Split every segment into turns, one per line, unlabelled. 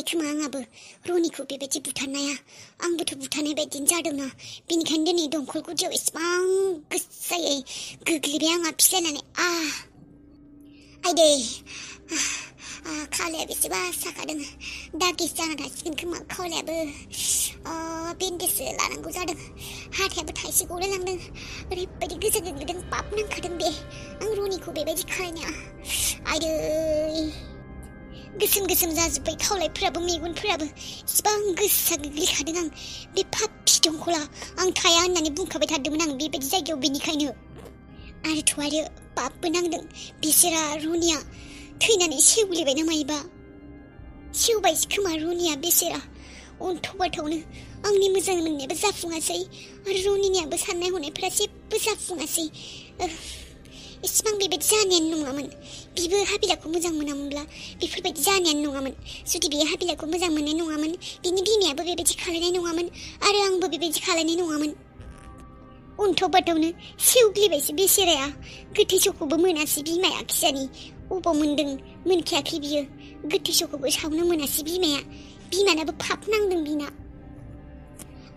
जाबाय खोमा आंहाबो रनिखौ बेबायदि बुथारनाया आंबोथ' बुथारनाय बायदिनो जादोंना बेनिखायनो दिनै दंखल गुदियाव एसेबां गोसायै गोग्लैबाय आंहा फिस्लायनानै आइदै खावलाया बेसेबा साखादों दागिस जाना थासिगोन खोमा खावलायाबो बेन्डेजसो लानांगौ जादों हाथायाबो थाइसे गलायलांदों ओरैबायदि गोसा गोग्लैदों पाप नांखादों बे आं रनिखौ बेबायदि खालायनाया आइदै गोसोम गोसोम जाजोब्बाय खावलायफोराबो मेगनफोराबो इसिबां गोसा गोग्लैखादों आं बे पापि दंखला आं थाया होननानै बुंखाबाय थादोंमोन आं बेबायदि जायगायाव बेनिखायनो आरो पापबो नांदों बिसोरा रनिया थैनानै सेवग्लिबाय ना मायोबा सेवबायसो खोमा रनिया बेसेरा अन्थाव बाथावनो आंनि मोजां मोननायाबो जाफुङासै आरो रनिनियाबो साननाय हनायफोरा जेबो जाफुङासै इसिबां बेबायदि जानायानो नङामोन बिबो हाबिलाखौ मोजां मोनामोनब्ला बेफोरबायदि जानायानो नङामोन जुदि बियो हाबिलाखौ मोजां मोननाय नङामोन बिनि बिमायाबो बेबायदि खालायनाय नङामोन आरो आंबो बेबायदि खालायनाय नङामोन अन्थाव बाथावनो सेवग्लिबायसो बेसेराया गोथै सखौबो मोनासै बिमाया खिजानि अबाव मोनदों मोनखायाखै बियो गोथै सखौबो सावनो मोनासै बिमानाबो पाप नांदों बिना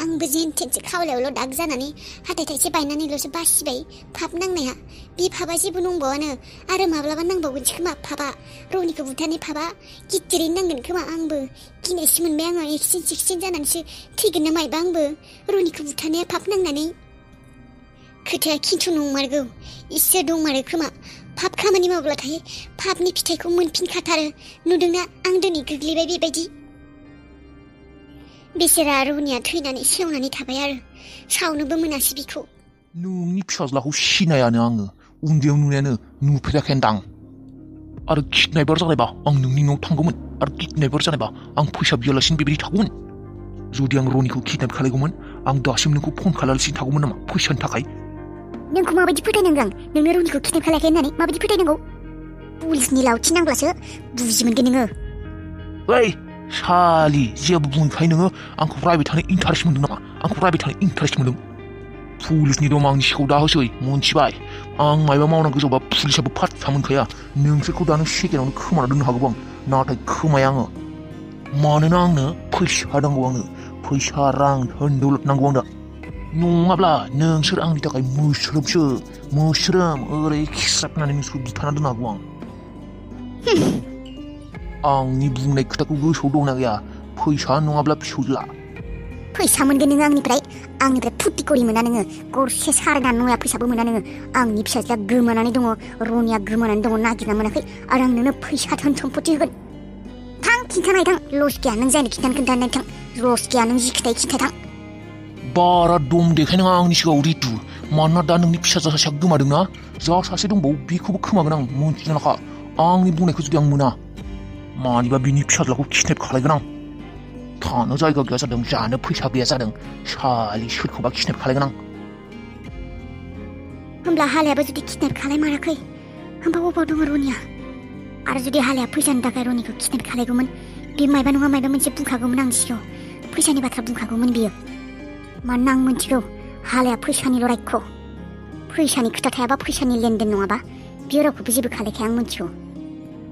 आंबो जेनथेनसो खावलायावल' दाग जानानै हाथाय थाइसे बायनानैल'सो बासिबाय पाप नांनाया बे पापा जेबो नंबावानो आरो माब्लाबा नांबावगोनसो खोमा पापा रनिखौ बुथारनाय पापा गिदिरैनो नांगोन खोमा आंबो गिनायसो मोनबाय आङो एक्सिडेन्ट जानानैसो थैगोन ना मायबा आंबो रनिखौ बुथारनाया पाप नांनानै खोथाया खिन्थु नंमारगौ इसोर दंमारो खोमा पाप खामानि मावब्लाथाय पापनि फिथाइखौ मोनफिनखाथारो नुदोंना आं दिनै गोग्लैबाय बेबायदि बेसेरा रनिया थैनानै सेवनानै थाबाय आरो सावनोबो मोनासै बिखौ
नोंनि फिसाज्लाखौ सिनायानो आङो उन्दैयाव नुनायानो नुफेराखैनदां आरो किडनेपार जानायबा आं नोंनि न'आव थांगौमोन आरो किडनेपार जानायबा आं फैसा बियालासिनो बेबायदि थागौमोन जुदि आं रनिखौ किडनेप खालायगौमोन आं दासिम नोंखौ फन खालामालासिनो थागौमोन नामा फैसानि थाखाय
नोंखौ माबायदि फोथायनांगौ आं नोंनो रनिखौ किडनेप खालायाखै होननानै माबायदि फोथायनांगौ पुलिसनि लावथि नांब्लासो बुजि मोनगोन नोङो
ओइ सालि जेबो बुंखाय नोङो आंखौ रायबाय थानो इन्टारेस्ट मोनदों नामा आंखौ रायबाय थानो इन्टारेस्ट मोनदों पुलिसनि दम आंनि सिगाङाव दा होसै मोनथिबाय आं मायबा मावनांगौ जाबा पुलिसाबो फात्ता मोनखाया नोंसोरखौ दानो सेकेन्डआवनो खोमाना दोननो हागौ आं नाथाय खोमाया आङो मानोना आंनो फैसा नांगौ आंनो फैसा रां धोन दौलत नांगौ आंनो नङाब्ला नोंसोर आंनि थाखाय मोस्रोम ओरै खिस्राबनानै नोंसोरखौ बुथारना दोननो हागौ आंनि बुंनाय खोथाखौ गोसोआव दंना गैया फैसा नङाब्ला फिसौज्ला
फैसा मोनगोन नोङो आंनिफ्राय फुर्ति करि मोना नोङो गरसे सारेना नया फैसाबो मोना नोङो आंनि फिसाज्लाया गोमानानै दङ रनिया गोमानानै दङ नागिरना मोनाखै आरो आं नोंनो फैसा धोन सम्पति होगोन थां खिन्थानाय थां लस गैया नों जायनो खिन्थानाय थां लस गैया नों जि खोथाय खिन्थाय थां
बारा दम देखायनाङा आंनि सिगाङाव रितु मानोना दा नोंनि फिसाज्ला सासेया गोमादोंना जा सासे दंबावो बेखौबो खोमागोन आं मोनथिना लाखा आंनि बुंनायखौ जुदि आं मोना मानिबा बिनि फिसाज्लाखौ किडनेप खालायगोन आं थानो जायगा गैया जादों जानो फैसा गैया जादों सालि सोरखौबा किडनेप खालायगोन आं
होमब्ला हालायाबो जुदि किडनेप खालायमाराखै होमबा अबाव दङ रनिया आरो जुदि हालाया फैसानि थाखाय रनिखौ किडनेप खालायगौमोन बे मायबा नङा मायबा मोनसे बुंखागौमोन आंनि सिगाङाव फैसानि बाथ्रा बुंखागौमोन बियो मानोना आं मिथिगौ हालाया फैसानिल' रायख' फैसानि खोथा थायाबा फैसानि लेनदेन नङाबा बियो रावखौबो जेबो खालायखाया आं मिथिगौ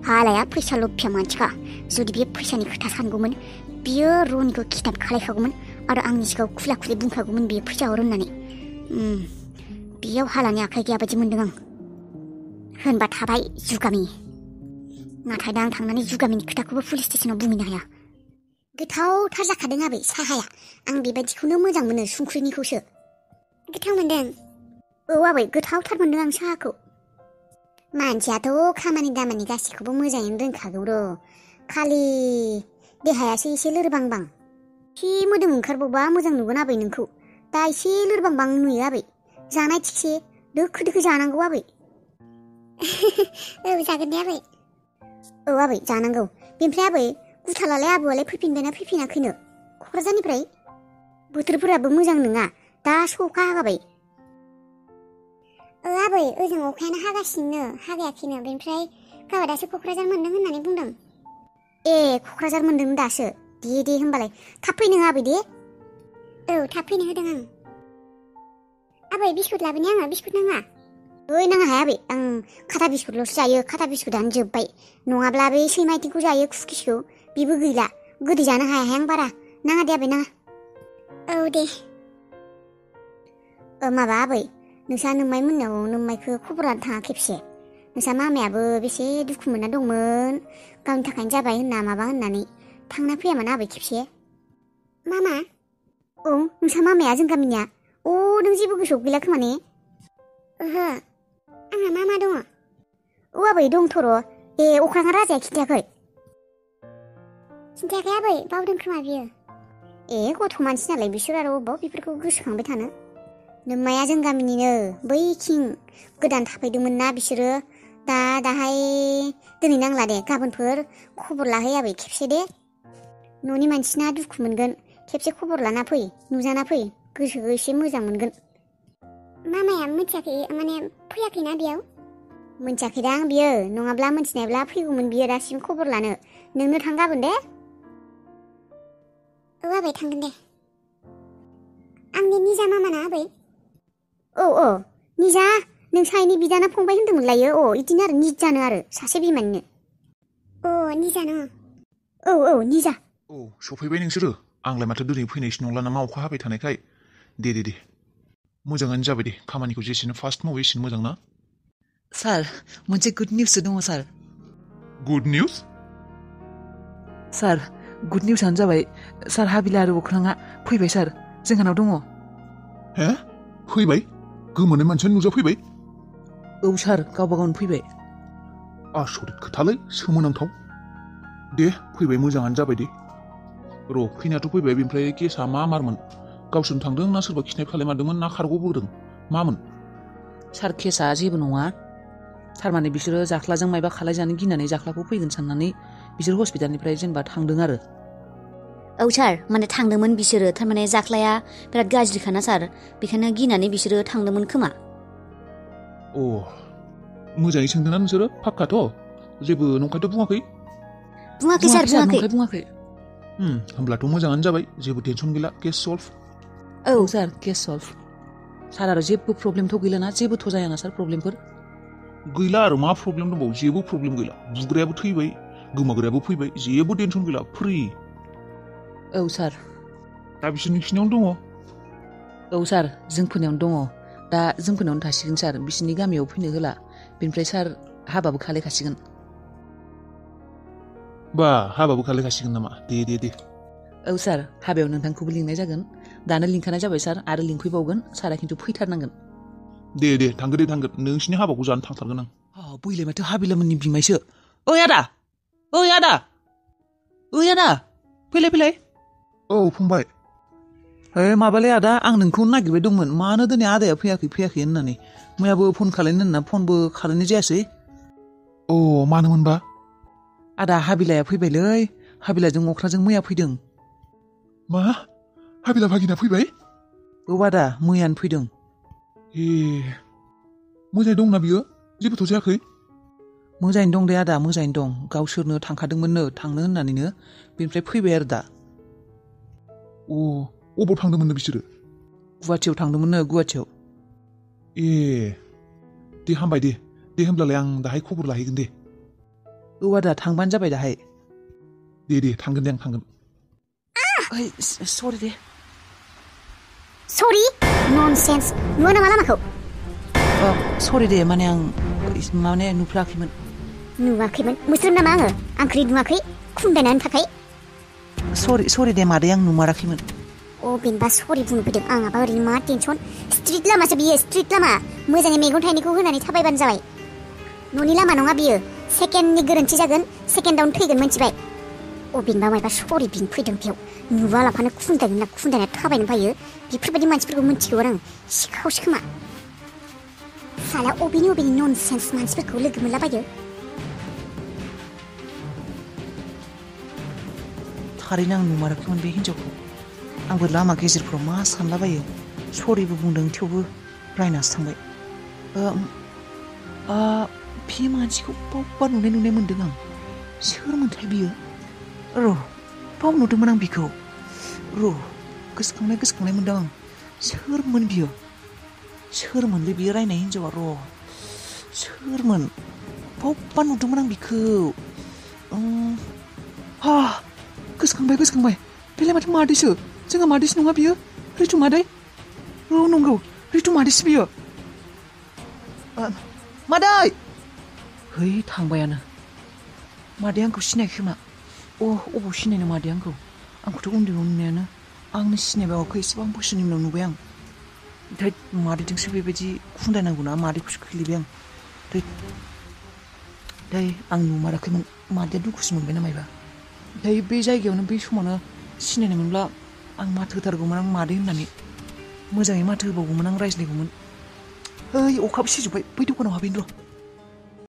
हालाया फैसा लभिया मानसिखा जुदि बियो फैसानि खोथा सानगौमोन बियो रनिखौ किडनेप खालायखागौमोन आरो आंनि सिगाङाव खुला खुलि बुंखागौमोन बियो फैसा हर होननानै बेयाव हालानि आखाइ गैया बायदि मोनदों आं होनबा थाबाय जुगामि नाथाय दा आं थांनानै जुगामिनि खोथाखौबो पुलिस स्टेसनाव बुंहैनो हाया गोथावथार जाखादों आबै साहाया आं बेबायदिखौनो मोजां मोनो संख्रिनिखौसो गोथाव मोनदों औ आबै गोथावथार मोनदों आं साहाखौ मानसियाथ' खामानि दामानि गासैखौबो मोजाङैनो रोंखागौ र' खालि देहायासो एसे लोरबांबां एसे मोदोम ओंखारबावबा मोजां नुगोन आबै नोंखौ दा एसे लोरबांबां नुयो आबै जानाय थिगसे दोखो दोखो जानांगौ आबै औ जागोन दे आबै औ आबै जानांगौ बेनिफ्राय आबै गुथालालाय आबौआलाय फैफिनबायना फैफिनाखैनो क'क्राझारनिफ्राय बोथोरफोराबो मोजां नङा दा अखा हागाबाय आबै ओजों अखायानो हागासिनो हागायाखैनो बेनिफ्राय गावहा दासो क'क्राझार मोनदों होननानै बुंदों ए क'क्राझार मोनदों दासो दे होमबालाय थाब फै नोङो आबै दे औ थाब फैनो होदों आं आबै बिस्कुट लाबोनि आङो बिस्कुट नाङा ओइ नाङा हाया आबै आं खाथा बिस्कुटल'सो जायो खाथा बिस्कुटानो जोब्बाय नङाब्ला बे सैमा आथिंखौ जायो कुकिसखौ बेबो गैला गोदै जानो हायाहाय आं बारा नाङा दे आबै नाङा औ दे माबा आबै नोंसा नोम्माइ मोननाव नोम्माइखौ खबर लानो थाङा खेबसे नोंसा मामायाबो बेसे दुखु मोनना दंमोन गावनि थाखायनो जाबाय होनना माबा होननानै थांना फैयामोन आबै खेबसे मामा औ नोंसा मामाया जों गामिनिया नों जेबो गोसोआव गैला खोमा ने ओहो आंहा मामा दङ आबै दंथ' र' अख्राङा राजाया खिन्थायाखै आबै बावदों खोमा बियो गथ' मानसि नालाय बिसोर आरो अबाव बेफोरखौ गोसोखांबाय थानो नोम्माया जों गामिनिनो बैथिं गोदान थाफैदोंमोन ना बिसोरो दाहाय दिनै नांला दे गाबोनफोर खबर लाहै आबै खेबसे दे न'नि मानसिना दुखु मोनगोन खेबसे खबर लाना फै नुजाना फै गोसोखौ एसे मोजां मोनगोन मामाया मिथियाखै माने फैयाखैना बेयाव मिथियाखैदां बियो नङाब्ला मिथिनायब्ला फैगौमोन बियो दासिम खबर लानो नोंनो थां गाबोन दे आबै थांगोन दे आंनि निजा मामाना आबै औ निजा नोंसानि बिदाना फंबाय होन्दोंमोनलायो इदिनो आरो निजानो आरो सासे बिमानिनो निजानो औ निजा
सफैबाय नोंसोरो आंलाय माथो दिनै फैनायसो नंला नामा अखा हाबाय थानायखाय दे मोजाङानो जाबाय दे खामानिखौ जेसेनो फास्ट मावो एसेनो मोजां ना
सार मोनसे गुड निउससो दङ सार
गुड निउस
सार गुड निउसआनो जाबाय सार हाबिला आरो अख्राङा फैबाय सार जोंहानाव दङ
हे फैबाय गोमोनाय मानसिया नुजाफैबाय
औ सार गावबा गावनो फैबाय
आसरित खोथालै सोमोनांथाव दे फैबाय मोजाङानो जाबाय दे फैनायाथ' फैबाय बेनिफ्राय केसआ मारमोन गावसोरनो थांदों ना सोरबा खिनाय खालामदोंमोन ना खारग'बोदों मामोन
सार केसआ जेबो नङा थारमाने बिसोरो जाख्लाजों मायबा खालायजानो गिनानै जाख्लाखौ फैगोन साननानै बिसोर हस्पिटालनिफ्राय जेनेबा थांदों आरो
औ सार माने थांदोंमोन बिसोरो थारमाने जाख्लाया बिराद गाज्रिखाना सार बेखायनो गिनानै बिसोरो थांदोंमोन खोमा
मोजाङै सोंदोंना नोंसोरो फाक्काथ' जेबो नंखायथ' बुङाखै
सार
बुङाखै
होमब्लाथ' मोजाङानो जाबाय जेबो टेनसन गैला केस सल्भ
औ सार केस सल्भ सार आरो जेबो प्रब्लेमथ' गैलाना जेबोथ' जायाना सार प्रब्लेमफोर
गैला आरो मा प्रब्लेम दंबावो जेबो प्रब्लेम गैला बुग्रायाबो थैबाय गोमाग्रायाबो फैबाय जेबो टेनसन गैला फ्रि
औ सार
दा बिसोर नोंसिनियावनो दङ
औ सार जोंफोरनियावनो दङ दा जोंफोरनावनो थासिगोन सार बिसोरनि गामियाव फैनो होला बेनिफ्राय सार हाबाबो खालायखासिगोन
बा हाबाबो खालायखासिगोन नामा दे
औ सार हाबायाव नोंथांखौबो लिंनाय जागोन दानो लिंखानाय जाबाय सार आरो लिंफैबावगोन सारा खिन्थु फैथारनांगोन
दे थांगोन नोंसिनि हाबाखौ जानो थांथारगोन आं
बैलाय माथो हाबिलामोननि बिमायसो ओइ आदा फैलाय
औ फंबाय
माबालै आदा आं नोंखौनो नागिरबाय दंमोन मानो दिनै आदाया फैयाखै होननानै मैयाबो फन खालायनो होनना फनबो खालायनाय जायासै
मानोमोनबा
आदा हाबिलाया फैबायलै हाबिलाजों अख्राजों मैया फैदों
मा हाबिला भागिना फैबाय
औ आदा मैयानो फैदों
मोजाङै दंना बियो जेबोथ' जायाखै
मोजाङैनो दं दे आदा मोजाङैनो दं गावसोरनो थांखादोंमोननो थांनो होननानैनो बेनिफ्राय फैबाय आरो दा
अबाव थांदोंमोननो बिसोरो
गुवाहाटियाव थांदोंमोननो गुवाहाटियाव
दे हामबाय दे होमब्लालाय आं दाहाय खबर लाहैगोन दे
औ आदा थांबानो जाबाय दाहाय
दे थांगोन दे आं थांगोन
सरि दे
सरि ननसेन्स नुवा नामा लामाखौ
सरि दे माने आं नुफ्लाखैमोन
मोस्रोम नामा आं खै नुवाखै खुन्दायनानै थाखाय
सरि दे मादै आं नुमाराखैमोन
बेनोबा सरि बुंनो फैदों आंहाबा ओरैनो मा टेनसन स्ट्रिट लामासो बियो स्ट्रिट लामा मोजाङै मेगन थाइनैखौ होनानै थाबायबानो जाबाय न'नि लामा नङा बियो सेकेन्डनि गोरोन्थि जागोन सेकेन्डआवनो थैगोन मिथिबाय बेनोबा मायबा सरि बिनो फैदों बेयाव नुवालाफानो खुन्दायना थाबायनो फैयो बेफोरबायदि मानसिफोरखौ मिथिगौ आं सिखावसो खोमा साला अबेनि ननसेन्स मानसिफोरखौ लोगो मोनलाबायो
थारैनो आं नुमाराखैमोन बे हिन्जावखौ आंबो लामा गेजेरफ्राव मा सानलाबायो सरिबो बुंदों थेवबो रायनासो थांबाय बे मानसिखौ बबेबा नुनाय मोन्दों आं सोरमोनथाय बियो बाव नुदोंमोन आं बिखौ गोसोखांनाय मोन्दों आं सोरमोन बियो सोरमोनलै बियो रायनाय हिन्जावा सोरमोन बबेबा नुदोंमोन आं बिखौ गोसोखांबाय बेलाय माथो मादैसो जोंहा मादैसो नङा बियो रितु मादै औ नंगौ रितु मादैसो बियो मादै है थांबायानो मादै आंखौ सिनायाखै खोमा अबाव सिनायनो मादै आंखौथ' उन्दैयाव नुनायानो आंनो सिनायबावाखै एसेबां बोसोरनि उनाव नुबाय आं थैद मादैजोंसो बेबायदि खुन्दायनांगौ ना मादैखौसो खोलैबाय आं दै आं नुमाराखैमोन मादैया दुखुसो मोनबाय ना मायबा बे जायगायावनो बे समावनो सिनायनो मोनब्ला आं माथो होथारगौमोन आं मादै होननानै मोजाङै माथो होबावगौमोन आं रायज्लायगौमोन अखाबो सिजोब्बाय बै दखानाव हाबहैनो र'